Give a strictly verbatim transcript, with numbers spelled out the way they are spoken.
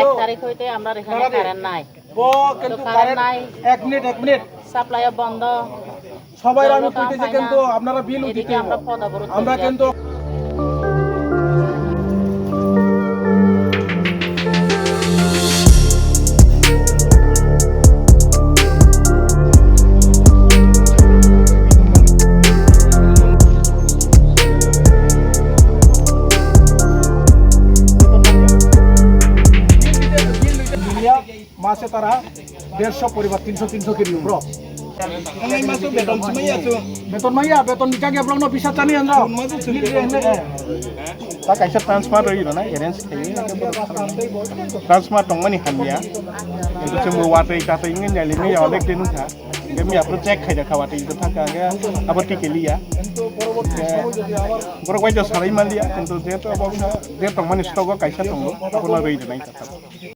এক তারিখ হইতে আমরা এখানে কারেন্ট নাই। ও কিন্তু কারেন্ট নাই। এক মিনিট, এক মিনিট। সাপ্লাই বন্ধ। সবাই আমি কইতে যে কিন্তু আপনারা বিল দিতে আমরা আমরা কিন্তু মাসে তারা দেড়শো পরিবার তিনশো তিনশো KG, bro. Ang ay maso beton sumaya so. Beton maya, beton di kage, bro, no bisa tani andro. Maso sumaya. Ta kaisa transfer roi rona, arrange khai. Transfer tongmani hamya. Itu semua watai katai ngin jali ni ya oleh tenu tha. Kami apa check khai da kawati itu tha kage apa tikeli ya. Borok bai sarai malia, kintu jehetu abo wngkha, je tongmani stock o kaisa tongo, abono rwi rwnai kha.